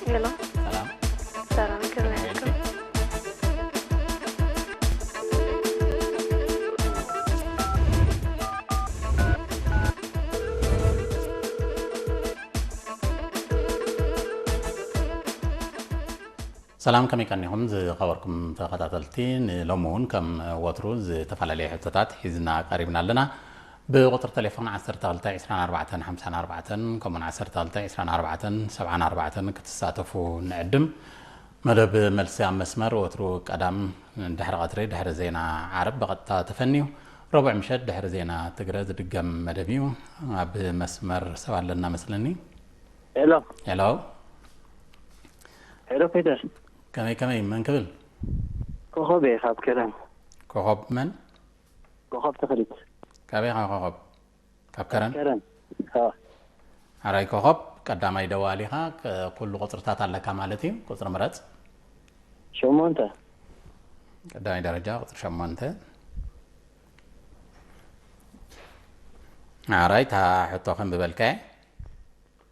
ሄሎ። ሰላም። ሰላም፣ ከመይ ኣልኩም? ሰላም፣ ከመይ ቀኒኹም ዝኸበርኩም ተኸታተልቲ? ንሎሚ እውን ከም ወትሩ ዝተፈላለየ ሕቶታት ሒዝና ቀሪብና ኣለና። ብቁጽሪ ቴሌፎን ዓሰርተ ክልተ ዕስራን ኣርባዕተን ሓምሳን ኣርባዕተን ከምኡውን ዓሰርተ ክልተ ዕስራን ኣርባዕተን ሰብዓን ኣርባዕተን ክትሳተፉ ንዕድም። መደብ መልሲ ኣብ መስመር ወትሩ ቀዳም ድሕሪ ቀትሪ ድሕሪ ዜና ዓረብ ብቐጥታ ተፈንዩ፣ ረቡዕ ምሸት ድሕሪ ዜና ትግረ ዝድገም መደብ እዩ። ኣብ መስመር ሰብ ኣለና መስለኒ። ሄሎ። ሄሎ። ሄሎ ፔተር። ከመይ ከመይ፣ መን ክብል? ኮኾብ እየ ካብ ከረን። ኮኾብ መን? ኮኾብ ተኽሊት። ካበይ ኢኻ ኮኾብ? ካብ ከረን? ከረን። ኣዎ። ሓራይ ኮኾብ፣ ቀዳማይ ደዋሊ ኢኻ፣ ክ-፣ ኩሉ ቁጽርታት ኣለካ ማለት እዩ። ቁጽሪ ምረጽ። ሸሞንተ። ቀዳማይ ደረጃ ቁጽሪ ሸሞንተ። ሓራይ፣ እታ ሕቶ ከንብበልካ እየ።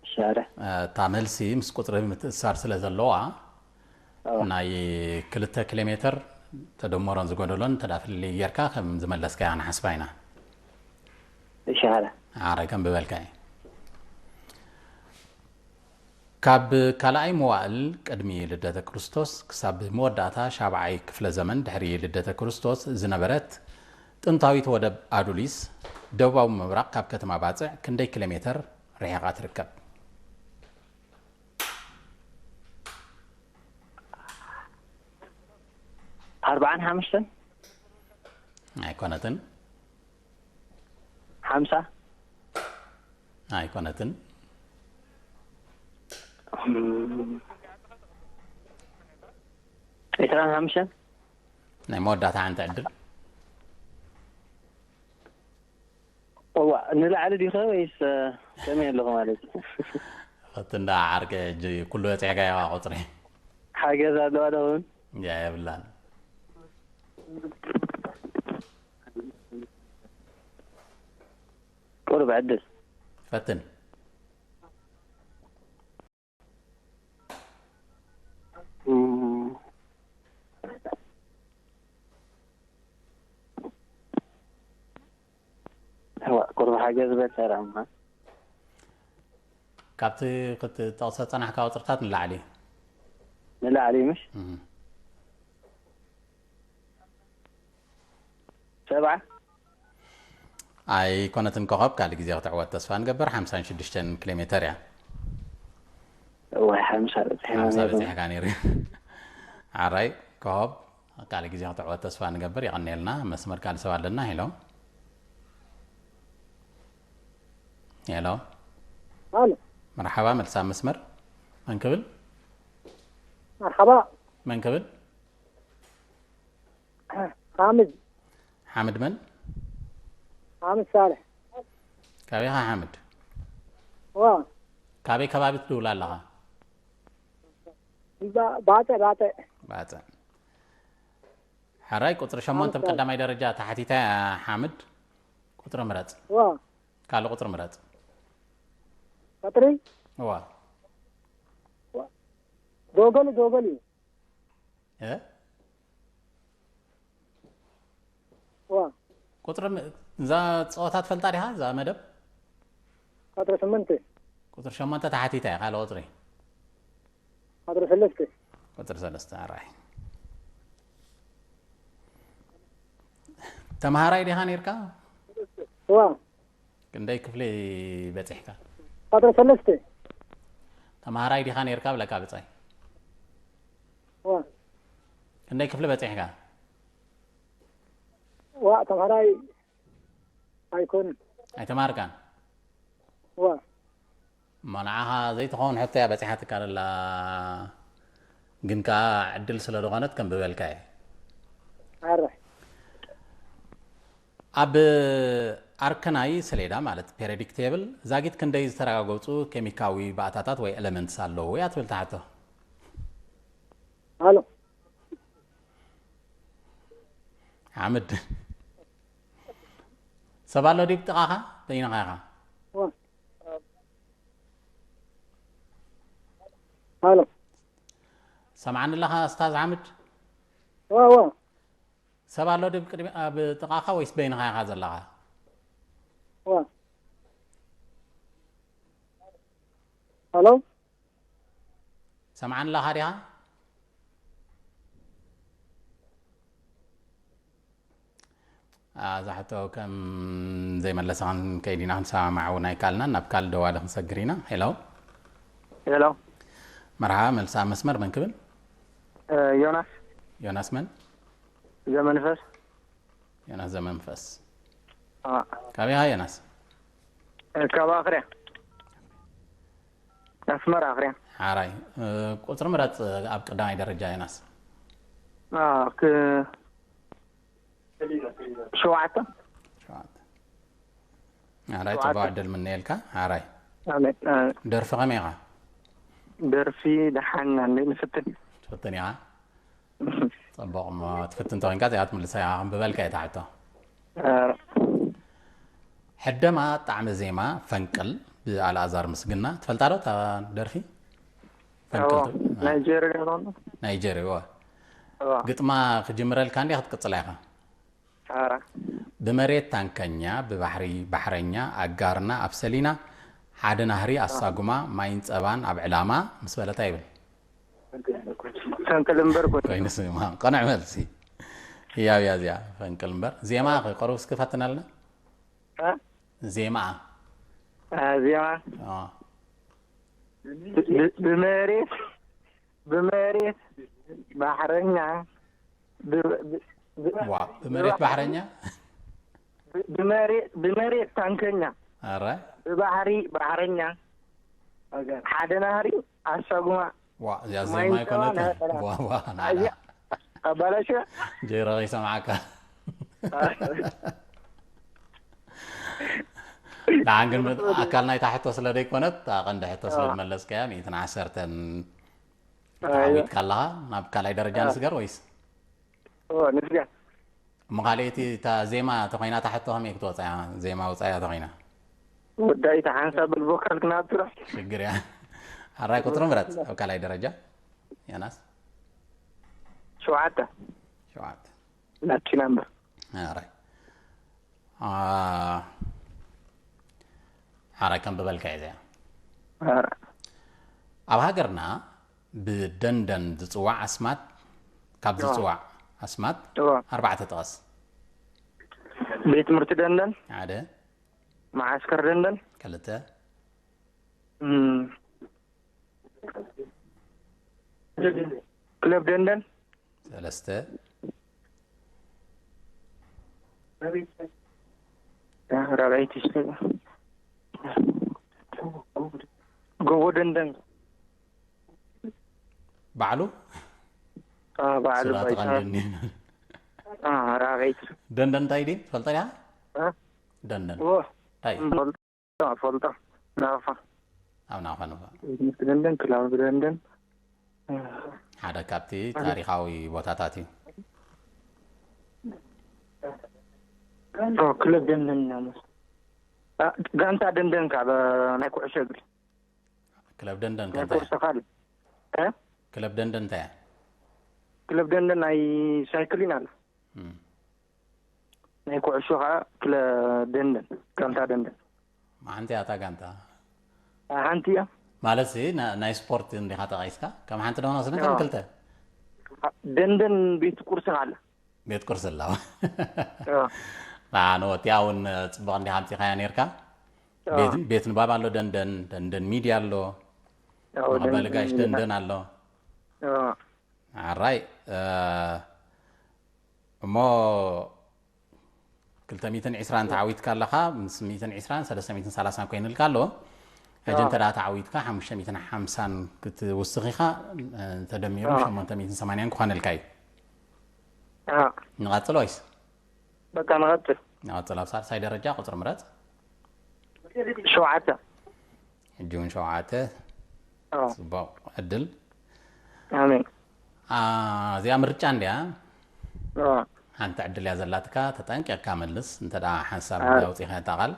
ሻረ። እታ መልሲ ምስ ቁጽሪ ምትእስሳር ስለ ዘለዋ፣ ኣዎ። ናይ ክልተ ኪሎ ሜትር ተደመሮን ዝጎደሎን እንተ ደኣ ፍልልይ ጌርካ ከም ዝመለስካያ ንሓስባ ኢና። እሺ፣ ሓረ። ሓራይ ከንብበልካ እየ። ካብ ካልኣይ መዋእል ቅድሚ ልደተ ክርስቶስ ክሳብ መወዳእታ ሻብዓይ ክፍለ ዘመን ድሕሪ ልደተ ክርስቶስ ዝነበረት ጥንታዊት ወደብ ኣዱሊስ ደቡባዊ ምብራቕ ካብ ከተማ ባጽዕ ክንደይ ኪሎ ሜትር ርሒቓ ትርከብ? ኣርብዓን ሓሙሽተን? ኣይኮነትን። ሓምሳ? ኣይኮነትን። እም፣ ዕስራን ሓሙሽተን? ናይ መወዳእታ ሓንቲ ዕድል። እዋ፣ ንላዕሊ ዲኸ ወይስ፣ እ፣ ከመይ ኣለኹ ማለት እዩ? ፈትን ደኣ ዓርከይ፣ ሕጂ ኩሉ በጺሕካዮ ቁጽሪ። ሓገዝ ኣለዋ ዶ እውን? ያ የብላን። ቁሩብ ዕድል። ፈትን። እም። እዋ፣ ቁሩብ ሓገዝ በል ሰላም። ካብቲ ክትጠቕሶ ዝጸናሕካ ቁጽርታት ንላዕሊ። ንላዕሊ ምሽ? እም። ሰብዓ? ኣይኮነትን ኮኸብ፣ ካልእ ግዜ ክትዕወት ተስፋ ንገብር። ሓምሳን ሽዱሽተን ኪሎ ሜተር እያ። እዋይ፣ ሓምሳ በጺሕና ሓምሳ ነይርና። በጺሕካ ነይሩ። ሓራይ ኮኸብ፣ ካልእ ግዜ ክትዕወት ተስፋ ንገብር። የቐንየልና። መስመር ካልእ ሰብ ኣለና። ሄሎ። ሄሎ። ኣሎ። መርሓባ፣ መልሲ ኣብ መስመር። መን ክብል? መርሓባ። መን ክብል? ሓምድ። ሓምድ መን? ሓምድ ሳልሕ። ካበይ ኢኻ ሓምድ? ዋ። ካበይ ከባቢ ትድውል ኣለኻ? ባ-፣ ባጽዕ፣ ባጽዕ። ባጽዕ። ሕራይ፣ ቁጽሪ ሸሞንተ ሓምድ ሳልሕ። ብቀዳማይ ደረጃ ተሓቲታ እያ ሓምድ። ቁጽሪ ምረጽ። ዋ። ካልእ ቁጽሪ ምረጽ። ቁጽሪ? ዋ። ዋ። ዶገሊ፣ ዶገሊ። እ? ዋ። ቁጽሪ ም-፣ እዛ ጸወታ ትፈልጣ ዲኻ? እዛ መደብ? ቁጽሪ ስምንተ። ቁጽሪ ሸሞንተ ተሓቲታ እያ፣ ካልእ ቁጽሪ? ቁጽሪ ሰለስተ። ቁጽሪ ሰለስተ፣ ኣራይ። ተምሃራይ ዲኻ ነይርካ? ዋ። ክንደይ ክፍሊ በጺሕካ? ቁጽሪ ሰለስተ። ተምሃራይ ዲኻ ነይርካ ብለካ ብጻይ? ዋ። ክንደይ ክፍሊ በጺሕካ? ዋ፣ ተምሃራይ ኣይኮንን። ኣይተማሃርካን? ዋ። እሞ ንዓኻ ዘይትኸውን ሕቶ እያ በጺሓትካ ዘላ፣ ግን ከኣ ዕድል ስለ ዝኾነት ከንብበልካ እየ። ኣረ። ኣብ ኣርከናይ ሰሌዳ፣ ማለት ፔሪዮዲክ ቴብል፣ ዛጊት ክንደይ ዝተረጋገጹ ኬሚካዊ ባእታታት ወይ ኤለመንትስ ኣለዉ እያ ትብል እታ ሕቶ። ኣሎ። ሓምድ። ሰብ ኣሎ ድዩ ብጥቓኻ? በይንኻ ኢኻ? ዋ። ሃሎ። ሰምዓኒ ኣለኻ ኣስታዝ ሓምድ? ዋ፣ ዋ፣ ሰብ ኣሎ ድብ ቅድሚ ኣብ ጥቓኻ ወይስ በይንኻ ኢኻ ዘለኻ? ዋ። ሃሎ። ሰምዓኒ ኣለኻ ዲኻ? ኣዛ ሕቶ ከም ዘይመለሰ ክንከይድ ኢና፣ ክንሰማማዕ እውን ኣይከኣልናን። ናብ ካልእ ደዋሊ ክንሰግር ኢና። ሄሎ። ሄሎ። መርሓባ፣ መልሲ ኣብ መስመር፣ መን ክብል? እ፣ ዮናስ። ዮናስ መን? ዘመንፈስ። ዮናስ ዘመንፈስ። አ፣ ካበይ ኢኻ ዮናስ? እ፣ ካብ ኣኽርያ። ኣስመራ ኣኽርያ። ሓራይ። እ፣ ቁጽሪ ምረጽ ኣብ ቀዳማይ ደረጃ ዮናስ። አ፣ ክ-፣ ሸውዓተ። ሸውዓተ። ሓራይ፣ ሸውዓተ። ጽቡቕ ዕድል ምነየልካ። ሓራይ። ኣሜን። አ፣ ደርፊ ከመይ ኢኻ? ደርፊ ደሓን እንዴ ንፍትን። ትፍትን ኢኻ? ጽቡቕ፣ እሞ ትፍትን ተኾይንካ እዚኣ ትምልሳ ኢኻ። ክንብበልካ እየ እታ ሕቶ። አ፣ ሕደማ ጣዕመ ዜማ ፈንቅል ብኣልኣዛር ምስግና። ትፈልጣ ዶ እታ ደርፊ? ፈንቅል እዎ፣ ት-፣ ናይ ጀሪ ዶ ነው? ናይ ጀሪ፣ እወ። እዎ። ግጥማ ክጅምረልካ እንዲ ክትቅጽላ ኢኻ። ኧረ። ብመሬት ታንከኛ፣ ብባሕሪ ባሕረኛ፣ ኣጋርና ኣብ ሰሊና፣ ሓደ ናህሪ ኣሳጉማ፣ ማይን ጸባን ኣብ ዕላማ ምስ በለታ ይብል። ፈንቅል እምበር ጎ-፣ ኮይኑ ስማ፣ ቅኑዕ መልሲ። ህያብ እያ እዚኣ፣ ፈንቅል እምበር። ዜማ ኸ፣ ቀሩብ እስኪ ፈትነልና። እ? ዜማ። አ፣ ዜማ። ኦ። ብ-፣ ብመሬት፣ ብመሬት ባሕረኛ፣ ብ-፣ ብ-፣ ብ-፣ ዋ፣ ብመሬት ባሕረኛ? ብ-፣ ብመሬት፣ ብመሬት ታንከኛ፣ ኣረ። ብባሕሪ ባሕረኛ፣ ሓደ ናህሪ ኣሳጉማ። ዋ፣ እዚኣ ዜማ ማይን ኣይኮነትን። ጸባን ዋ፣ ዋ፣ ናና። ኣዚኣ ኣባላሽዋ። ጀይረ ከይሰምዓካ። ደሓን ግን ኣካል ናይታ ሕቶ ስለ ዘይኮነት፣ እታ ቀንዲ ሕቶ ስለ ኣዎ። ዝመለስካያ፣ ሚእትን ዓሰርተን ኣዎ። ተዓዊትካ ኣለኻ። ናብ ካልኣይ ደረጃ ኣዎ። ንስገር ወይስ? ኦ፣ ንስገር። እሞ ካልኣይቲ እታ ዜማ ተኾይና እታ ሕቶ ከመይ ክትወጻ እያ? ዜማ ውጻያ ተኾይና። ወዳኢታ ሓንሳብ በል ቮካል ክናብራ። ሽግር እያ። ሓራይ ቁጽሪ ምረጽ ኣብ ካልኣይ ደረጃ። ዮናስ? ሸውዓተ። ሸውዓተ። ላኪ ናምበር። ሓራይ። አ፣ ሓራይ ከም ብበልካ እየ እዚኣ። ኧረ። ኣብ ሃገርና ብደንደን ዝጽዋዕ ኣስማት፣ ካብ እዋ። ዝጽዋዕ ኣስማት እዋ። ኣርባዕተ ጥቀስ። ቤት ትምህርቲ ደንደን፣ ሓደ፣ መዓስከር ደንደን፣ ክልተ፣ እም፣ ክለብ ደንደን፣ ሰለስተ፣ ራብዐይቲ፣ ጎቦ ደንደን። ባዕሉ አ፣ ባዕሉ ስላ ባይታ። ተቐንድኒ። አ፣ ራብዐይቲ። ደንደን እንታይ ድዩ? ትፈልጦ ዲኻ? አ? ደንደን። ዎ። እንታይ? ፈልጦ፣ ፈልጦ። ናፋ። ኣብ ናፋ፣ ናፋ። ቤት ትምህርቲ ደንደን፣ ክላብ ደንደን። ሓደ ካብቲ ታሪኻዊ ቦታታት እዩ። ኦ፣ ክለብ ደንደን ኢና መስ-፣ አ፣ ጋንታ ደንደን ካብ ናይ ኩዕሾ እግሪ። ክለብ ደንደን ከ ናይ እንታይ? ኩዕሾ ካልእ። እ? ክለብ ደንደን እንታይ እያ? ክለብ ደንደን ናይ ሳይክሊን ኣለ። እም። ናይ ኩዕሾ ከዓ ክለ-፣ ደንደን፣ ጋንታ ደንደን። ሓንቲ እያ እታ ጋንታ። አ፣ ሓንቲ እያ። ማለት ሲ፣ ና-፣ ናይ ስፖርት እንዲኻ ጠቒስካ፣ ከም ሓንቲ ዶ ወስድን ከም ኣዎ። ክልተ? ደንደን ቤት ቁርሲ ኣለ። ቤት ቁርሲ ኣለዋ። ኣዎ። ንዓኑ እቲኣ እውን ጽቡቕ እንዲኻ ኣምጺኻያ ነይርካ። ኣዎ። ቤት፣ ቤት ንባብ ኣሎ ደንደን፣ ደንደን ሚድያ ኣሎ፣ ኣዎ፣ መቐበሊ ደንደን ጋሽ ሚድያ። ደንደን ኣሎ። ኣዎ። ሓራይ፣ እ፣ እሞ ክልተ ሚእትን ዕስራን ተዓዊትካ ኣለኻ፣ ምስ ሚእትን ዕስራን ሰለስተ ሚእትን ሰላሳን ኮይንልካ ኣሎ። ሕጂ ኣዎ። እንተ ደኣ ተዓዊትካ ሓሙሽተ ሚእትን ሓምሳን ክትውስኽ ኢኻ፣ እ፣ ተደሚሩ ኣዎ። ሸሞንተ ሚእትን ሰማንያን ክኾነልካ እዩ። ኣዎ። ንቐጽል ወይስ? በቃ ንቐጽል። ንቐጽል። ኣብ ሳልሳይ ደረጃ ቁጽሪ ምረጽ። ሸውዓተ። ሕጂ እውን ሸውዓተ። ኣዎ። ጽቡቕ ዕድል። ኣሜን። አ፣ እዚኣ ምርጫ እንድያ። ኣዎ። ሓንቲ ዕድል እያ ዘላትካ፣ ተጠንቂቕካ መልስ። እንተ ደኣ ሓንሳብ ኣዎ። ኣውጺኻ እታ ቃል፣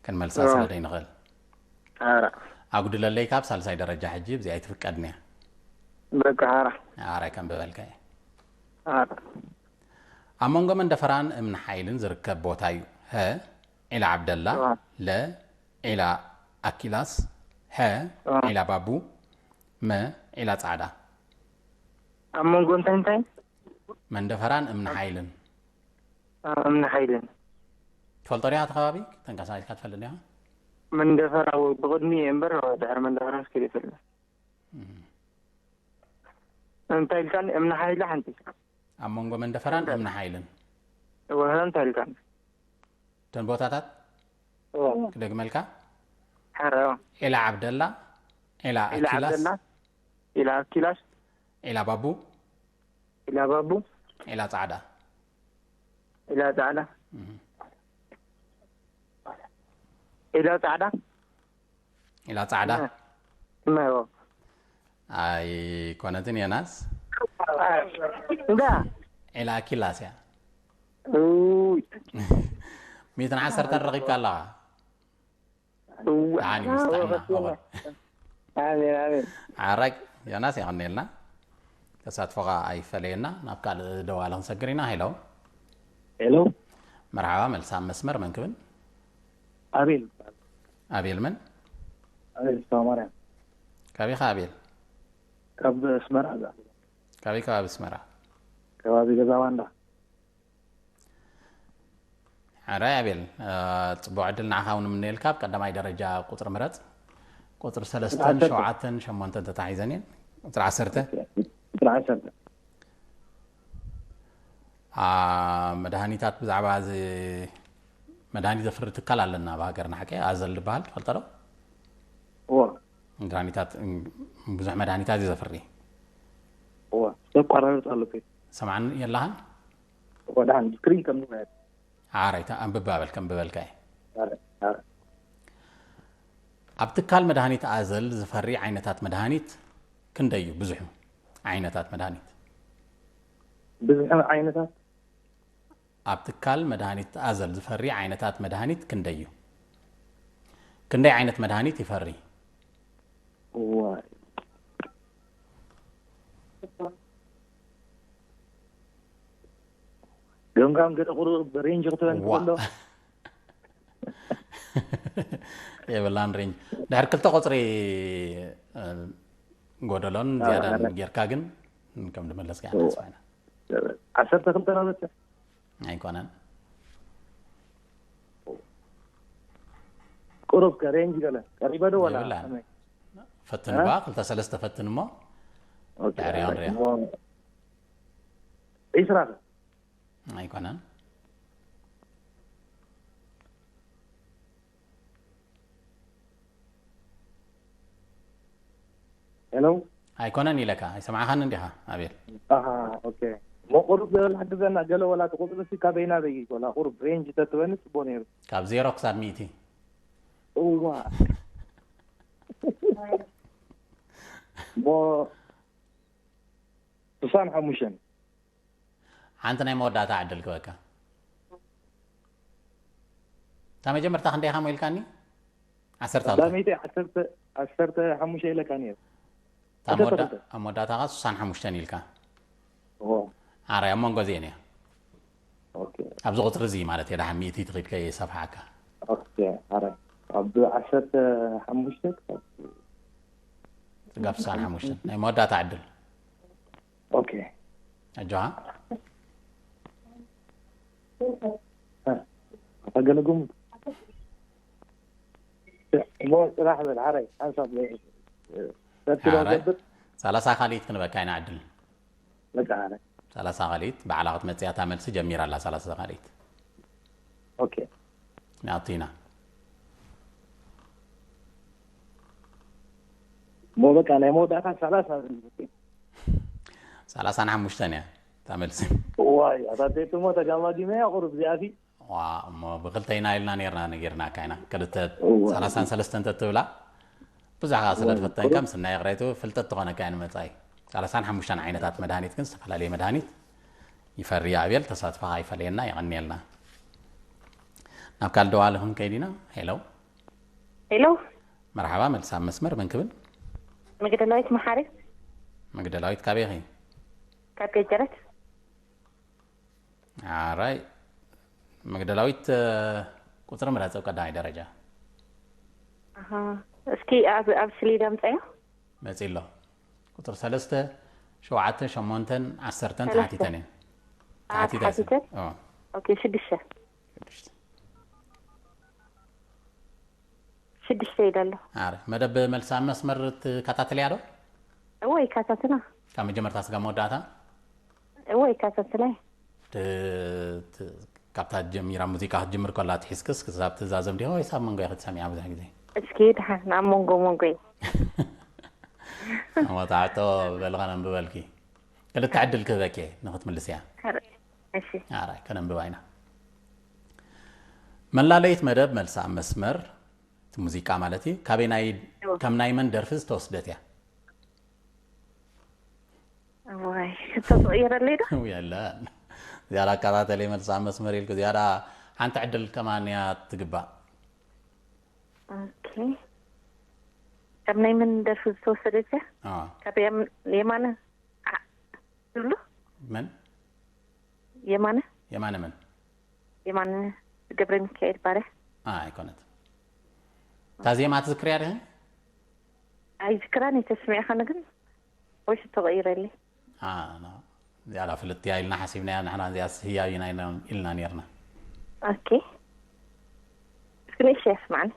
ክንመልሳ ኣዎ። ስለ ዘይንኽእል። ኣረ። ኣጉድለለይ ካብ ሳልሳይ ደረጃ ሕጂ፣ እዚኣ ኣይትፍቀድን እያ። በቃ ሓራ። ኣረ ከም በበልካየ። ኣረ። ኣብ መንጎ መንደፈራን እምኒ ሓይልን ዝርከብ ቦታ እዩ። ሀ፣ ዒላ ዓብደላ፣ እዋ። ለ፣ ዒላ ኣኪላስ፣ ሀ፣ እዋ። ዒላ ባቡ፣ መ፣ ዒላ ጻዕዳ። ኣብ መንጎ እንታይ እንታይ? መንደፈራን እምኒ ሓይልን። ኣብ እምኒ ሓይልን። ትፈልጦ ዲኻ እቲ ከባቢ? ተንቀሳቒስካ ትፈልጥ ዲኻ? መንደፈራ፣ ብቕድሚ እየ እምበር፣ ድሕሪ መንደፈራ እስከ ይፈልጥ። እም። እንታይ ኢልካኒ? እምኒ ሓይሊ ሓንቲ። ኣብ መንጎ መንደፈራን እምኒ ሓይልን። እወ፣ እንታይ ኢልካኒ? እተን ቦታታት? እወ። ክደግመልካ? ሓራዋ። ዒላ ዓብደላ፣ ዒላ ዒላ ኣኪላስ፣ ዓብደላ፣ ዒላ ኣኪላስ፣ ዒላ ባቡ፣ ዒላ ባቡ፣ ዒላ ጻዕዳ። ዒላ ጻዕዳ። እም። ዒላ ጻዕዳ። ዒላ ጻዕዳ? መ-፣ መ-፣ ኣይኮነትን ዮናስ። እንዳ? ዒላ ኣኪላስ እያ። ኡይ። ሚእትን ዓሰርተን ረኺብካ ኣለኻ። እዋ። ደሓን እዩ፣ ምስ ጥዕና። ኣሜን፣ ኣሜን። ሓራይ ዮናስ፣ የቐንየልና። ተሳትፎኻ ኣይፈለየና። ናብ ካልእ ደዋሊ ክንሰግር ኢና። ሄሎ። ሄሎ። መርሓባ፣ መልሲ ኣብ መስመር፣ መን ክብል? ኣቤል። ኣቤል መን? ኣቤል ተስፋማርያም። ካበይ ኢኻ ኣቤል? ካብ ኣስመራ እዛ። ካበይ ከባቢ ኣስመራ? ከባቢ ገዛ ባንዳ። ሕራይ ኣቤል፣ እ፣ ጽቡቕ ዕድል ንዓኻ እውን እምነየልካ። ኣብ ቀዳማይ ደረጃ ቁጽሪ ምረጽ። ቁጽሪ ሰለስተን፣ ዓሰርተ። ሸውዓተን፣ ሸሞንተን ተታሒዘን እየን። ቁጽሪ ዓሰርተ። ቁጽሪ ዓሰርተ። አ፣ መድሃኒታት፣ ብዛዕባ እዚ መድሃኒት ዘፍሪ ትካል ኣለና ኣብ ሃገርና፣ ሓቂ? ኣዘል ዝበሃል ትፈልጦ ዶ? እወ። መድሃኒታት፣ ብዙሕ መድሃኒታት እዩ ዘፍሪ። እወ። ዘቋራርጽ ኣሎ። ሰማዕኒ የለኻን? እወ፣ ደሓን ስክሪን ከም ንበል። ሓራይ፣ ኣንብብ በል፣ ከም በልካ እየ። ኣረ፣ ኣረ። ኣብ ትካል መድሃኒት ኣዘል ዝፈሪ ዓይነታት መድሃኒት ክንደይ እዩ? ብዙሑ ዓይነታት መድሃኒት። ብዙሑ ዓይነታት? ኣብ ትካል መድሃኒት ኣዘል ዝፈሪ ዓይነታት መድሃኒት ክንደይ እዩ? ክንደይ ዓይነት መድሃኒት ይፈሪ? እዋይ። ገምጋም ገለ ቁሩብ ሬንጅ ክትበኒ ዋ። ትኽእል ዶ? የብላን ሬንጅ። ድሕሪ ክልተ ቁጽሪ፣ እ፣ ጎደሎን ኣዎ፣ ዝያዳን ኣረ። ጌርካ ግን ከም ዝመለስካ እዎ። ኢና ተስፋ ኢና። ዓሰርተ ክልተ ዶ በጽሕ? ኣይኮነን። ቁሩብ ከ ሬንጅ ገለ ቀሪበ ዶ ዋላ የብላን። ከመይ? ፈትን እ? እባ፣ ክልተ ሰለስተ ፈትን እሞ ኦኬ፣ ድሕሪኦ ንሪኦ። እሞ ዒስራ ከ? ኣይኮነን። ሄሎ? ኣይኮነን ኢለካ፣ ኣይሰማዕኻን እንዲኻ፣ ኣቤል? ኣሃ፣ ኦኬ። እሞ ቁሩብ ገለ ሓግዘና፣ ገለ ወላ እቲ ቁጽሪ እስቲ ካበይ ናበይ፣ ወላ ቁሩብ ሬንጅ ተትበኒ ጽቡቕ ነይሩ። ካብ ዜሮ ክሳብ ሚእቲ። እዋ። እሞ ስሳን ሓሙሽተን። ሓንቲ ናይ መወዳእታ ዕድል ክበካ። እታ መጀመርታ ክንደይ ኢኻ ሞ ኢልካኒ? ዓሰርተ ክልተ። ቀዳመይቲ ዓሰርተ፣ ዓሰርተ ሓሙሽተ ኢለካ ነይሩ። እታ ዓሰርተ መወዳ-፣ ክልተ። ኣብ መወዳእታ ኸኣ ስሳን ሓሙሽተን ኢልካ። እዎ። ኣረ፣ ኣብ መንጎ እዚአን እያ። ኦኬ። ኣብዚ ቁጽሪ እዚ ማለት እየ፣ ደሓን ሚእቲ ትኺድ ከየሰፍሓካ። ኦኬ፣ ኣረ። ኣብ ዓሰርተ ሓሙሽተ ክሳብ ጽጋብ ስሳን ሓሙሽተን። ናይ መወዳእታ ዕድል። ኦኬ። ኣጆኻ። እ፣ ኣታ ገለ ግምት። እሞ ጽናሕ በል፣ ሓራይ፣ ሓንሳብ በል። ሰቲ ዶ ሓራይ፣ ገብር? ሰላሳ ካልኢት ክንበካ ኢና ዕድል። በቃ፣ ሓራይ። ሰላሳ ካልኢት፣ ባዕላ ክትመጽእ እያ እታ መልሲ ጀሚራ ኣላ፣ ሰላሳ ካልኢት። ኦኬ። ናብቲ ኢና። እሞ በቃ፣ ናይ መወዳእታ ሰላሳ። ሰላሳን ሓሙሽተን እያ እታ መልሲ። ዋይ፣ ኣታ ቴቱ እሞ ተጋማጊመያ ቁሩብ እዚኣሲ። ዋ፣ እሞ ብክልተ ኢና ኢልና ነይርና፣ ነጊርናካ ኢና። ክልተ፣ እዋ። ሰላሳን ሰለስተን ተትብላ፣ ብዙሕ ከኣ ስለ እዋ፣ ዝፈተንካ፣ እዋ። ምስናይ ይቕሬቱ ፍልጠት ትኾነካ እያ ንመጻኢ። ሰላሳን ሓሙሽተን ዓይነታት መድሃኒት ግን ዝተፈላለየ መድሃኒት ይፈሪ ኣቤል፣ ተሳትፎኻ ኣይፈለየና፣ የቐንየልና። ናብ ካልእ ደዋሊ ክንከይድ ኢና። ሄሎ። ሄሎ። መርሓባ፣ መልሲ ኣብ መስመር፣ መን ክብል? መግደላዊት መሓሪ። መግደላዊት፣ ካበይ ኢኺ? ካብ ገጀረት። ኣራይ፣ መግደላዊት፣ ቁጽሪ ምረጽ ኣብ ቀዳማይ ደረጃ። ኣሃ፣ እስኪ ኣብ፣ ኣብ ስሊዳ ምጻዮ። መጺ ኣሎ። ቁጽሪ ሰለስተ፣ ሸውዓተ፣ ሸሞንተን ዓሰርተን ሰለስተ። ተሓቲተን እየን። ኣ፣ ተሓቲተን። ተሓቲተን? ኦ። ኦኬ፣ ሽዱሽተ። ሽዱሽተ። ሽዱሽተ ኢለ ኣለኹ። ኣረ፣ መደብ መልሲ ኣብ መስመር ትከታተልያ ዶ? እወ፣ ይከታተላ። ካብ መጀመርታ ስጋብ መወዳእታ? እወ፣ ይከታተላ። ት-፣ ት-፣ ካብታ ጀሚራ ሙዚቃ ክትጅምር ከላ ትሒዝክስ ክሳብ ትዛዘም ዲኻ ወይስ ኣብ መንጎ ኢኺ ትሰምያ ብዙሕ ግዜ? እስኪ ደሓን ኣብ መንጎ መንጎ እየ። እሞ ትዓጦ በልኻ ነንብበልኪ። ክልተ ዕድል ክህበኪ እየ ንኽትምልስያ። ሕር-፣ እሺ። ኣራይ፣ ከነንብባ ኢና። መላለይት መደብ መልሲ ኣብ መስመር፣ እቲ ሙዚቃ ማለት እዩ። ካበይ ናይ፣ እዎ። ከም ናይ መን ደርፊ ዝተወስደት እያ? እዋይ፣ ሕቶ ትቕይረለይ ዶ? የለን። ዝያዳ ኣከታተሊ መልሲ ኣብ መስመር ኢልኩ፣ ዝያዳ ሓንቲ ዕድል ከማን እያ ትግባእ። ኦኬ። ካብ ናይ መን ደርፊ ዝተወሰደት እያ? ኣዎ። ካብ የም-፣ የማነ ዓ-፣ ዝብሉ? መን? የማነ? የማነ መን? የማነ ገብረ ሚካኤል ባርያ። ኣ፣ ኣይኮነትን። እታ ዜማ ትዝክርያ ዲኺ? ኣይዝክራን እየ፣ ተስሚዕኻኒ ግን ወይ ሽቶ ቀይረለይ። ኣ፣ ኖ። እዚኣ ፍልጥቲ እያ ኢልና ሓሲብናያ፣ ንሕና እዚኣ ህያብ ኢና ኢልና፣ ኢልና ነይርና። ኦኬ። እስኪ ንእሽተይ ኣስማዕኒ።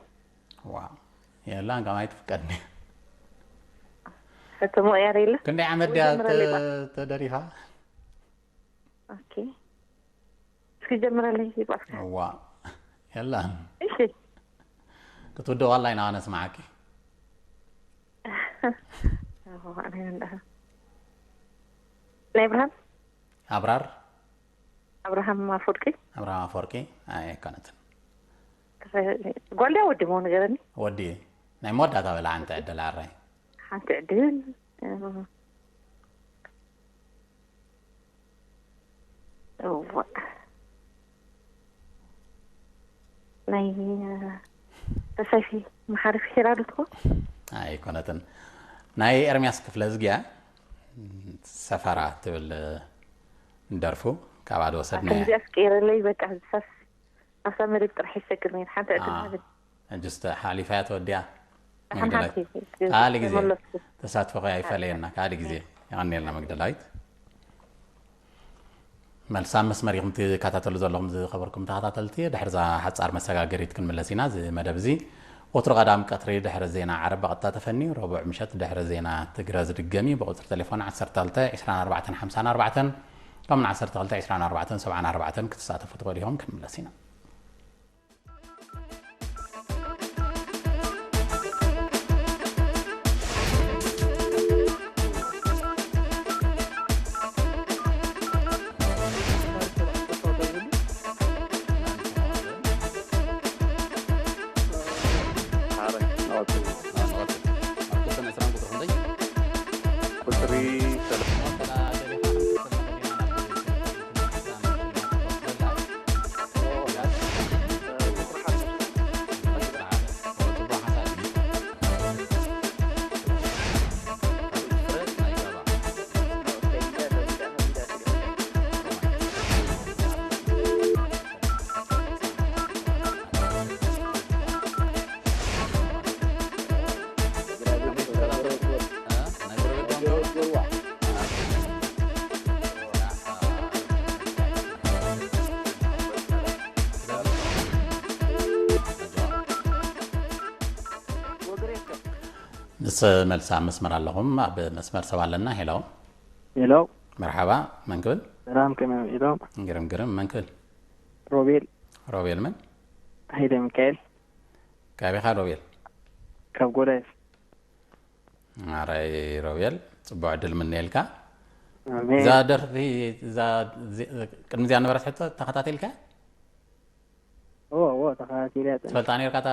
ዋው። የላን፣ ከማይ ትፍቀድኒ። ሕቶ ምቕያር የለ? ክንደይ ዓመት ወይ ድያ ጀምረለይ ተ-፣ ባ። ተደሪፋ? ኦኬ። እስኪ ጀምረለይ ይባስካ። እዋ። የላን። እሺ። ክትውድእ ዋላ ኢና ነስማዓኪ። እዋ፣ ኣነ እንዳ። ናይ ኣብርሃም? ኣብራር? ኣብርሃም ኣፈወርቂ? ኣብርሃም ኣፈወርቂ? ኣይ፣ ኣይኮነትን። ጓል ድያ ወዲ ምሆን ንገረኒ? ወዲ። ናይ መወዳእታ በላ ሓንቲ ዕድል ኣራይ። ሓንቲ ዕድል። እዋ። ናይ ተሳፊ መሓሪ ፍሒራ ዶ ትኾን? ኣይኮነትን። ናይ ኤርምያስ ክፍለዝጊ እያ። ሰፈራ ትብል ደርፉ ካብኣ ዝወሰድናያ። ከምዚኣ ስቀይረለይ በቃ ዝሳስ ኣብታ መደብ ጥራሕ ይሰግር ነይሩ። ሓንቲ ዕድል ኣዎ። ሃበኒ። ሕጅስ ሓሊፋያ ተወዲኣ። ደሓን መግደላዊት። ሓንቲ ካልእ ግዜ ተመለስኩ። ተሳትፎ ከ ኣይፈለየና። ካልእ ግዜ። የቐንየልና መግደላዊት። መልሲ ኣብ መስመር ኢኹም ትከታተሉ ዘለኹም ዝኸበርኩም ተኸታተልቲ። ድሕሪ እዛ ሓጻር መሰጋገሪት ክንምለስ ኢና። እዚ መደብ እዚ ወትሩ ቀዳም ቀትሪ ድሕሪ ዜና ዓረብ ብቐጥታ ተፈንዩ፣ ረቡዕ ምሸት ድሕሪ ዜና ትግረ ዝድገም እዩ። ብቁጽሪ ቴሌፎን ዓሰርተ ክልተ ዕስራን ኣርባዕተን ሓምሳን ኣርባዕተን፣ ከምኡውን ዓሰርተ ክልተ ዕስራን ኣርባዕተን ሰብዓን ኣርባዕተን ክትሳተፉ ትኽእሉ ኢኹም። ክንምለስ ኢና። ቁጽሪ ምስ መልሲ ኣብ መስመር ኣለኹም። ኣብ መስመር ሰብ ኣለና። ሄሎ። ሄሎ። መርሓባ፣ መን ክብል? ሰላም፣ ከመይ ውዒሎም? ግርም፣ ግርም፣ መን ክብል? ሮቤል። ሮቤል መን? ሃይለ ሚካኤል። ካበይ ኢኻ ሮቤል? ካብ ጎዳይፍ። ኣራይ ሮቤል፣ ጽቡቕ ዕድል ምነየልካ። ኣሜን። እዛ ደርፊ፣ እዛ ዜ-፣ ቅድሚ እዚኣ ነበረት ሕቶ ተኸታቲልካ? እዎ፣ እዎ፣ ተኸታቲለ እያ። ትፈልጣ ነይርካ እታ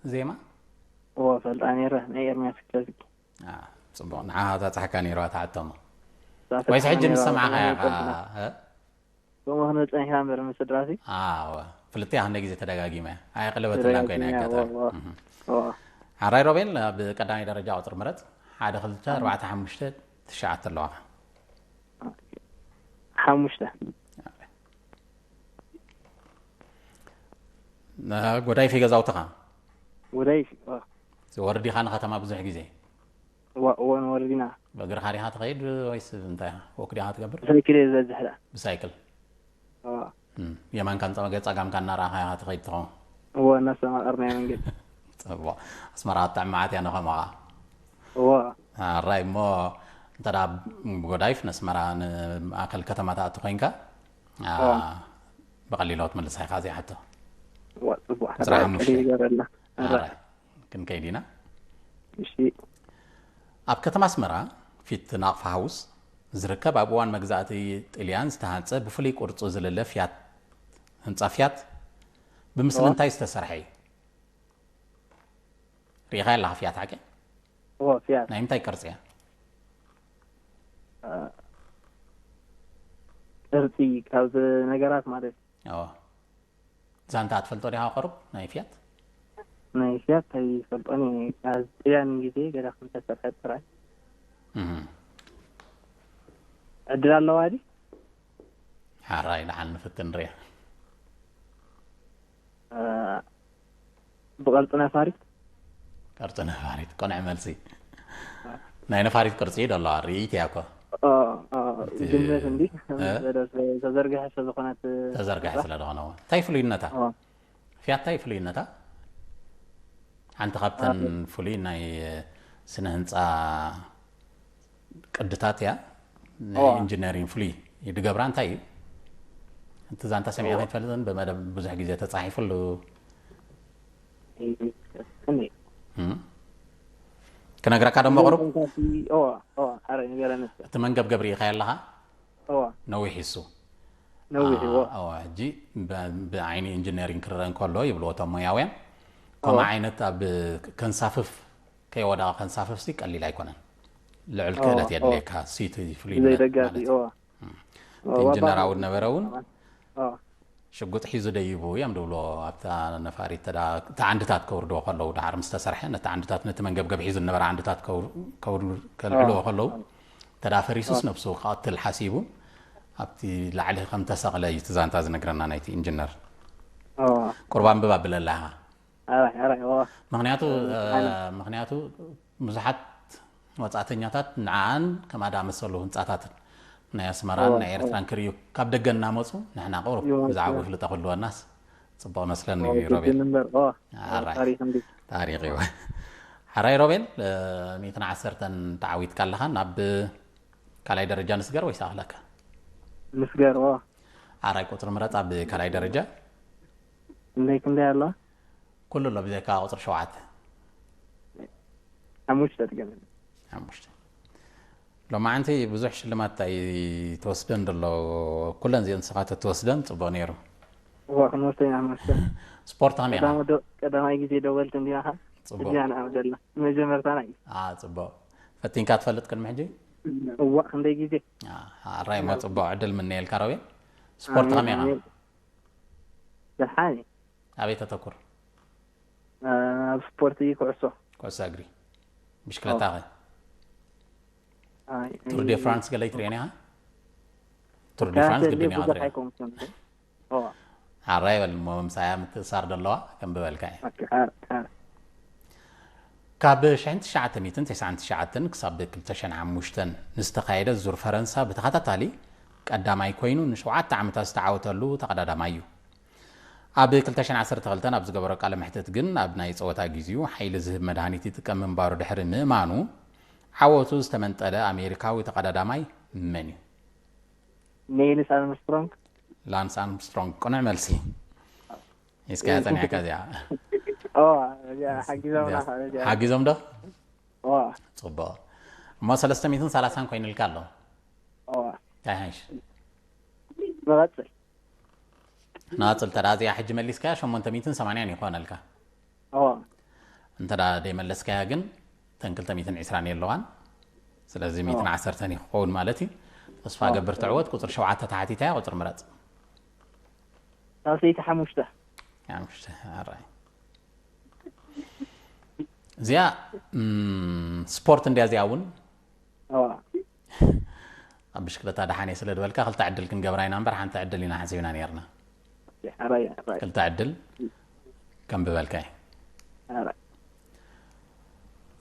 ዜማ? እዎ፣ ፈልጣ ነይረ፣ ናይ ኤርምያስ ክፍለዝጊ። አ፣ ጽቡቕ። ንዓኻ እታ ጻሕካ ነይርዋ እታ ሕቶ እሞ። እዛ ወይስ ሕጂ ፈትሓ ምስ ነይርዋ፣ ሰማዕኻያ ከምኡ ኢኻ? ክንብል ጸኒሕና። እ? ከምኡ ክንብል ጸኒሕና እምበር ምስ ስድራሲ። ኣወ፣ ፍልጥቲ እያ፣ ክንደይ ግዜ ተደጋጊማ እያ። ኣየቕለበትላን ኮይና ተደጋጊማ፣ ኣጋጣሚ። እዎ፣ እዎ። እህ። እዎ። ሓራይ ሮቤል፣ ኣብ ቀዳማይ ደረጃ ቁጽሪ ምረጽ። ሓደ፣ ክልተ፣ ኣርባዕተ፣ ሓሙሽተ፣ ትሽዓተ ኣለዋኻ። ሓሙሽተ። ጎዳይፍ ገዛውትኻ? ወደይ ወርድ ዲኻ ንከተማ ብዙሕ ግዜ? እዋ እወን ወርዲና። ብእግርኻ ዲኻ ትኸይድ ወይስ እንታይ? ወክ ዲኻ ትገብር? ሳይክል እየ ዝበዝሕ ዳ። ብሳይክል። እዋ እም፣ የማንካን ጸመገ ጸጋምካ እናረኣኻ ኢኻ ትኸይድ ትኸውን? እወ እናስተማቐርናዮ መንገዲ። ጽቡቕ። ኣስመራ ኣጣዕማዓት እያ ንኸምኻ። እዋ ኣራይ እሞ እንተ ደኣ ብጎዳይፍ ነስመራ ንማእከል ከተማ ትኣቱ ኮይንካ ኣ፣ ኦ። ብቐሊሉ ክትምልሳ ኢኻ እዚኣ ሕቶ። እዋ ጽቡቕ ቁጽሪ ሓሙሽተ። ይገበረልና። ኣራይ ክንከይድ ኢና። እሺ ኣብ ከተማ ኣስመራ ፊት ናቕፋ ሃውስ ዝርከብ ኣብ እዋን መግዛእቲ ጥልያን ዝተሃንጸ ብፍሉይ ቅርጹ ዝልለ ፍያት ህንጻ ፍያት ብምስሊ እዋ። እንታይ ዝተሰርሐ እዩ? ርኢኻ ኣለኻ ፍያት ሓቂ? እዎ ፍያት ናይ ምንታይ ቅርጺ እያ? እ፣ ቅርጺ ካብ ነገራት ማለት እዩ። ኦ ዛንታ ትፈልጦ ዲኻ ቁሩብ ናይ ፍያት? ናይ ፍያት ኣይፈልጦን እየ። ኣብ ጥልያን ግዜ ገለ ከም ተሰርሐ ጥራይ። እህ ዕድል ኣለዋ ድዩ? ሓራይ ደሓን ንፍትን ንሪኣ። እ፣ ብቐርጺ ነፋሪት ቅርጺ ነፋሪት ቅኑዕ መልሲ። ናይ ነፋሪት ቅርጺ እዩ ደለዋ ርኢት እያ እኮ። ኦ፣ ኦ፣ እቲ ግምት እንዲ እ? ተዘርግሐ ስለዝኾነት ተዘርግሐ ስለ ዝኾነ እውን እንታይ ፍሉይነታ? ኦ፣ ፍያት እንታይ ፍሉይነታ? ሓንቲ ካብተን ፍሉይ ናይ ስነ ህንፃ ቅድታት እያ። ናይ ኦ። ኢንጂነሪንግ ፍሉይ ይድገብራ እንታይ እዩ? እቲ ዛንታ ሰሚዐ ኦ። ከይትፈልጥን ብመደብ ብዙሕ ግዜ ተፃሒፉሉ እኔ እም? ክነግረካ ደሞ ቅሩብ ኦ፣ ኦ፣ ኣረ ንገረኒ እስከ። እቲ መንገብገብ ርኢኻዮ ኣለኻ? ኦ፣ ነዊሕ እሱ ነዊሕ እዎ። ኣዎ ሕጂ ብ- ብዓይኒ ኢንጂነሪንግ ክረአ እንከሎ ይብልዎ እቶም ሞያውያን ከምኡ ኦ። ዓይነት ኣብ ከንሳፍፍ ከይወደቐ ከንሳፍፍ ሲ ቀሊል ኣይኮነን። ልዑል ኦ፣ ክእለት ኦ። የድልየካ። ሲቲ ፍሉይነት ዘይደጋፊ ማለት እዩ። ኦ። እቲ ኢንጂነር ኣውድ ነበረ እውን ኦ፣ ሽጉጥ ሒዙ ደይቡ እዮም ድብሎ ኣብታ ነፋሪት ተዳ እቲ ዓንድታት ከውርድዎ ከለዉ ድሓር ምስ ተሰርሐ ነቲ ዓንድታት ነቲ መንገብገብ ሒዙ ዝነበረ ዓንድታት ከውር- ከውር- ከልዕልዎ ከለዉ ተዳ ፈሪሱስ ነብሱ ክቐትል ሓሲቡ ኣብቲ ላዕሊ ከም ተሰቕለ እዩ እቲ ዛንታ ዝነግረና ናይቲ ኢንጂነር። ኦ፣ ቁርብ ኣንብብ ኣብለላ ኢኻ። ኣራይ፣ ኣራይ፣ ኦ። ምክንያቱ እ፣ እ፣ ኣነ ምክንያቱ ብዙሓት ወጻእተኛታት ንዓኣን ከማዳ መሰሉ ህንጻታትን ናይ ኣስመራን ኦ፣ ናይ ኦ። ኤርትራን ክርእዩ ካብ ደገ እናመፁ ንሕና ቁሩብ ይመፁ። ብዛዕባ ፍልጠ ክህልወናስ ፅቡቅ መስለኒ ኦ፣ እዩ ሮቤል። ግድን እምበር ኦ፣ ኣራይ ታሪክ እንዲ ታሪክ እዩ። ሓራይ ሮቤል እ፣ ሚእትን ዓሰርተን ተዓዊትካ ኣለኻ። ናብ ካልኣይ ደረጃ ንስገር ወይስ ኣኽለካ? ምስገር ኦ። ሓራይ ቁፅሪ ምረፅ ኣብ ካልኣይ ደረጃ። እንዴት እንዴ ኣሎ? ኩሉ ኣሎ ብዘይካ ቁፅሪ ሸውዓተ። ሓሙሽተ ትገምት። ሓሙሽተ። ሎማዓንቲ ብዙሕ ሽልማት ኣይትወስደን ዘሎ። ኩለን እዚአን ንስኻ ተትወስደን ፅቡቅ ነይሩ። እዋ ክንወስደ ኢና ንወስደ። ስፖርት ከመይ ኢኻ? ቀዳማይ ዶ- ቀዳማይ ግዜ ደወልቲ እንዲና ኻ? ፅቡቅ። እዚኣ ንኣ ዘለና መጀመርታና እዩ። አ ፅቡቅ። ፈቲንካ ትፈልጥ ቅድሚ ሕጂ? እዋ ክንደይ ግዜ? አ፣ ኣራይ እሞ ፅቡቅ ዕድል ምነየልካ ሮቤል። ስፖርት ከመይ ኢኻ? ደሓን እዩ። ኣበይ ተተኩር? ኣብ ስፖርት እዩ ኩዕሶ። ኩዕሶ እግሪ። ብሽክለታ ኸ? ኣይ፣ ቱር ዴ ፍራንስ ገለ ይትርእየን ኢኻ? ቱር ዴ ከታተል ፍራንስ ግድን ኢኻ ብዙሕ ትርእያ። ኣይኮንኩን። ኦ፣ ሓራይ በል እሞ ምሳያ ምትእሳር ደለዋ ከንብበልካ እየ። ኦኬ፣ ሓር፣ ሓር። ካብ ሽሕን ትሽዓተ ሚእትን ተስዓን ትሽዓተን ክሳብ ክልተ ሽሕን ሓሙሽተን ንዝተኻየደ ዙር ፈረንሳ ብተኸታታሊ ቀዳማይ ኮይኑ ንሸውዓተ ዓመታት ዝተዓወተሉ ተቐዳዳማይ እዩ። ኣብ ክልተ ሽሕን ዓሰርተ ክልተን ኣብ ዝገበሮ ቃለ መሕትት ግን ኣብ ናይ ጸወታ ግዚኡ ሓይሊ ዝህብ መድሃኒት ይጥቀም ምንባሩ ድሕሪ ምእማኑ ዓወቱ ዝተመንጠለ ኣሜሪካዊ ተቐዳዳማይ መን እዩ? ኔልስ ኣርምስትሮንግ። ላንስ ኣርምስትሮንግ ቅኑዕ መልሲ። እስከያ ጸኒዕካ እዚኣ። ኦ፣ እዚኣ ሓጊዞምና እዚኣ። ሓጊዞም ዶ? ኦ፣ ጽቡቕ። እሞ ሰለስተ ሚእትን ሰላሳን ኮይኑልካ ኣሎ። ኦ፣ እንታይ ሓይሽ? ንቐጽል። ንቐጽል ተዳ እዚኣ ሕጂ መሊስካያ ሸሞንተ ሚእትን ሰማንያን ይኾነልካ። ኦ፣ እንተ ደኣ ደይመለስካያ ግን እተን ክልተ ሚእትን ዕስራን የለዋን። ስለዚ ሚእትን ዓሰርተን እዩ ክኸውን ማለት እዩ። ተስፋ ገብር ትዕወት። ቁጽሪ ሸውዓተ ተሓቲታያ ቁጽሪ ምረጽ። ሳልሰይቲ ሓሙሽተ። ሓሙሽተ፣ ኣራይ። እዚኣ እም፣ ስፖርት እንድያ እዚኣ እውን። ኦ፣ ኣብ ብሽክለታ ደሓን እየ ስለ ዝበልካ ክልተ ዕድል ክንገብራ ኢና እምበር ሓንቲ ዕድል ኢና ሓሲብና ነርና። ኣራይ ኣራይ ክልተ ዕድል ከንብበልካ እየ። ኣራይ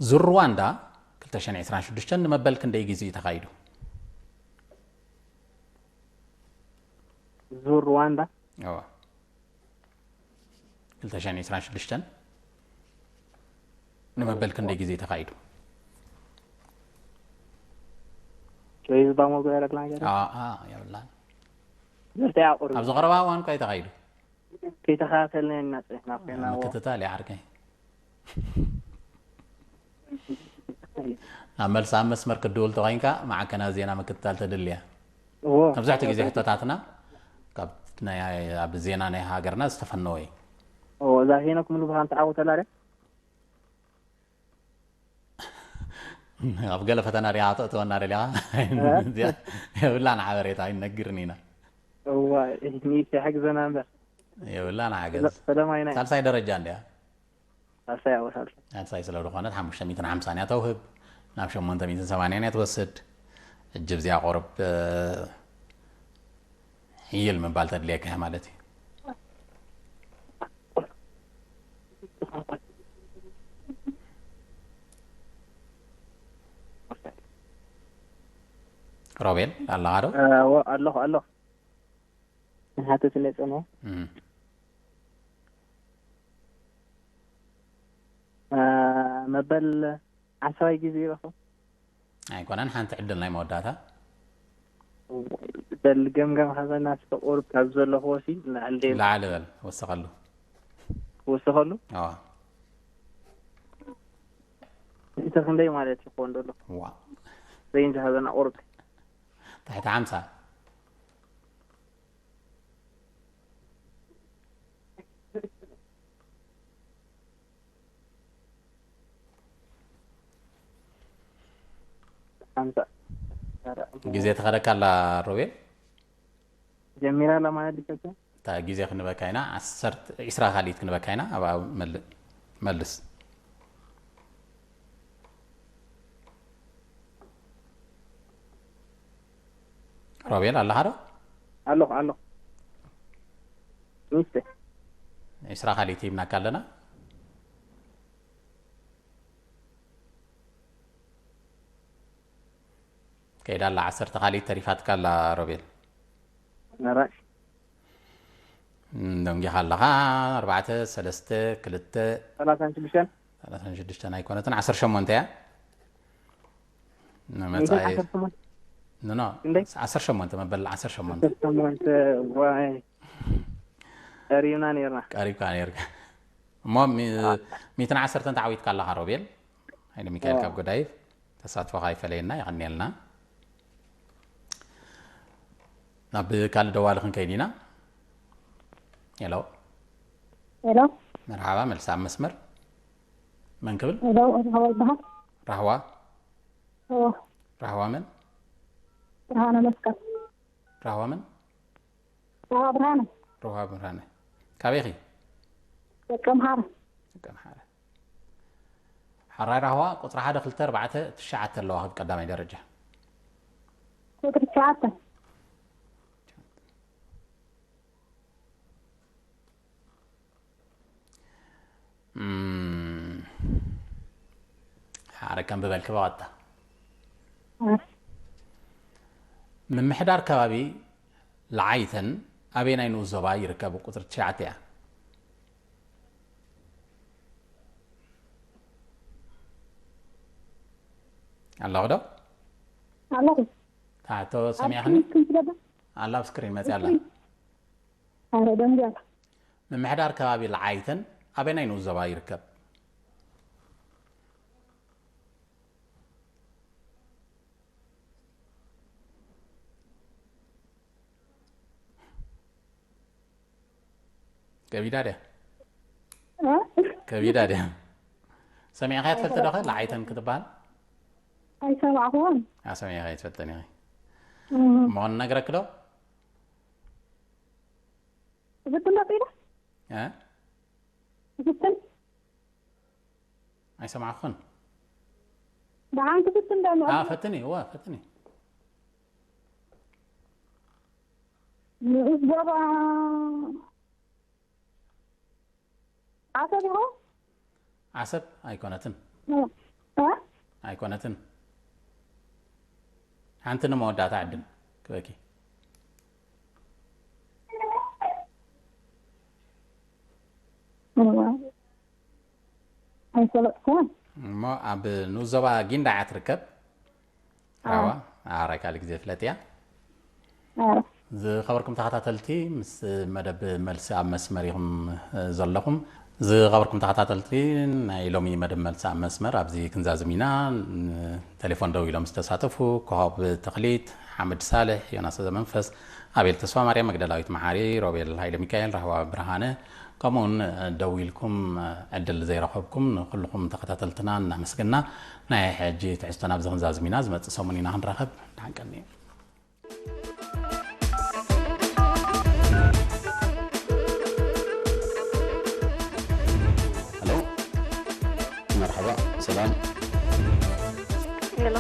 ዙር ሩዋንዳ ክልተ ሽሕን ዕስራን ሽዱሽተን ንመበል ክንደይ ግዜ እዩ ተኻይዱ? ዙር ሩዋንዳ እዋ ክልተ ሽሕን ዕስራን ሽዱሽተን ንመበል ክንደይ ግዜ ተኻይዱ? ጆይ ዝባሞ ገረድ ነገር ኣኣ የብላን። እንታይ ኣቁር ኣብዚ ቀረባ እዋን እኳ እዩ ተኻይዱ። ከይተኸታተልና ኢና ጸኒሕና ኮይና ምክትታል እያ ዓርከይ። ናብ መልሲ ኣብ መስመር ክትድውል ተኮይንካ ማዕከናት ዜና ምክትታል ተድልያ። እዎ መብዛሕትኡ ግዜ ሕቶታትና ካብ ናይ ኣብ ዜና ናይ ሃገርና ዝተፈነወ እዩ። እዎ እዛ ሄኖክ ሙሉ ብርሃን ተዓወተላ ደ ኣብ ገለ ፈተና ሪኣ ተእትወና ደሊኻ የብላን ሓበሬታ ኣይነግርን ኢና። እዋ ሚስ ይሕግዘና እምበር የብላን ሓገዝ ሰለማይና ሳልሳይ ደረጃ እንዲያ ሳልሳይ ኣወሳልሳ ሳልሳይ ስለ ዝኾነት ሓሙሽተ ሚእትን ሓምሳን እያ ተውህብ ናብ ሸሞንተ ሚእትን ሰማንያን እያ ትወስድ። ሕጂ ብዚኣ ቆርብ ሕይል ምባል ተድልየካ እያ ማለት እዩ። ሮቤል ኣለኻ ዶ? ኣለኹ ኣለኹ ንሓተት ነፀሞ እም። መበል ዓስራይ ግዜ ይረኽቦ ኣይኮነን ሓንቲ ዕድል ናይ መወዳእታ በል ገምገም ሃበና እስከ ቁሩብ ካብ ዘለኽዎ ሲ ንላዕሊ ደይ ላዕሊ በል ወሰኸሉ ክውስኸሉ ኣዋ እቲ ክንደይ ማለት ይኸውን ዘሎ ዋ ሬንጅ ሃበና ቁሩብ ትሕቲ ሓምሳ ሓምሳ ግዜ ተኸደካ ኣላ ሮቤል ጀሚራ ኣላ ማለት ድከተ እታ ግዜ ክንበካ ኢና ዓሰርተ ዒስራ ካልኢት ክንበካ ኢና ኣብኣ መልእ መልስ ሮቤል ኣለኻ ዶ ኣለኹ ኣለኹ ሚስተ ዒስራ ካልኢት ሂብናካ ኣለና ከይዳ ኣላ ዓሰርተ ካልኢት ተሪፋትካ ኣላ ሮቤል ነራይ ደንጊኻ ኣለኻ ኣርባዕተ ሰለስተ ክልተ ሰላሳን ሽዱሽተን ሰላሳን ሽዱሽተን ኣይኮነትን ዓሰርተ ሸሞንተ እያ ንመፃኢ ዓሰርተ ሸሞንተ ንኖ እንዴ? ዓሰርተ ሸሞንተ መበል ዓሰርተ ሸሞንተ ዓሰርተ ሸሞንተ ዋይ ቀሪብና ነርና ቀሪብካ ነርካ እሞ ሚትን ዓሰርተን ተዓዊትካ ኣለኻ ሮቤል ኃይለ ሚካኤል ካብ ጎዳይፍ ተሳትፎኻ ይፈለየና የቐንየልና ናብ ካልእ ደዋሊ ክንከይድ ኢና ሄሎ ሄሎ መርሓባ መልሲ ኣብ መስመር መን ክብል ሄሎ ራህዋ ይበሃል ራህዋ እዎ ራህዋ መን ብርሃነ መስቀል ራህዋ መን ራህዋ ብርሃነ ራህዋ ብርሃነ ካበይ ኢኺ ደቂ ምሃረ ደቂ ምሓረ ሓራይ ራህዋ ቁፅሪ ሓደ ክልተ ኣርባዕተ ትሽዓተ ኣለዋ ካብ ቀዳማይ ደረጃ ቁፅሪ ትሽዓተ ሓደ ከም ብበልኪ ብቐጥታ ምምሕዳር ከባቢ ለዓይተን ኣበየናይ ንኡስ ዞባ ይርከብ ቁፅሪ ትሽዓተ እያ ኣለኹ ዶ ኣለኹ ታሕቶ ሰሚዕኽኒ ኣላ ኣብ ስክሪን መፅያ ኣላ ኣረ ደንጊያ ምምሕዳር ከባቢ ለዓይተን ኣበየናይ ንኡስ ዞባ ይርከብ ከቢዳ ድያ ከቢዳ ድያ ሰሚዕኻያ ትፈልጢ ዶ ለዓይተን ክትበሃል ኣይሰማዕኹን ሰሚዕኻያ ትፈልጠን ኢኺ እም፣ እሞ ነግረክ ዶ ትፍትን ዶ ኢለ እ? ትፍትን ኣይሰማዕኹን ደሓን ትፍትን ዶ ኣ ፈትኒ እወ ፈትኒ ንኡስ ዞባ ዓሰብ ይኾን? ዓሰብ ኣይኮነትን። እ? ኣይኮነትን። ሓንቲ ንመወዳእታ ዕድል ክበኪ። እዋ። ኣይፈለጥኩን። እሞ ኣብ ንኡስ ዞባ ጊንዳዕ እያ ትርከብ። ራዋ ኣራይ ካልእ ግዜ ፍለጥያ። ኣረ። ዝኸበርኩም ተኸታተልቲ፣ ምስ መደብ መልሲ ኣብ መስመር ኢኹም ዘለኹም። ዝኸበርኩም ተኸታተልቲ፣ ናይ ሎሚ መደብ መልሲ ኣብ መስመር ኣብዚ ክንዛዝም ኢና። ቴሌፎን ደው ኢሎም ዝተሳተፉ ኮኸብ ተኽሊት፣ ሓመድ ሳልሕ፣ ዮናስ ዘመንፈስ፣ ኣቤል ተስፋ ማርያም፣ መግደላዊት መሓሪ፣ ሮቤል ሃይለ ሚካኤል፣ ራህዋ ብርሃነ፣ ከምኡ እውን ደው ኢልኩም ዕድል ዘይረኸብኩም ንኩልኹም ተኸታተልትና እናመስገና፣ ናይ ሕጂ ትሕዝቶና ኣብዚ ክንዛዝም ኢና። ዝመጽእ ሰሙን ኢና ክንራኸብ። ደሓን ቀንዩ። ሄሎ፣ መርሓባ፣ ሰላም። ሄሎ፣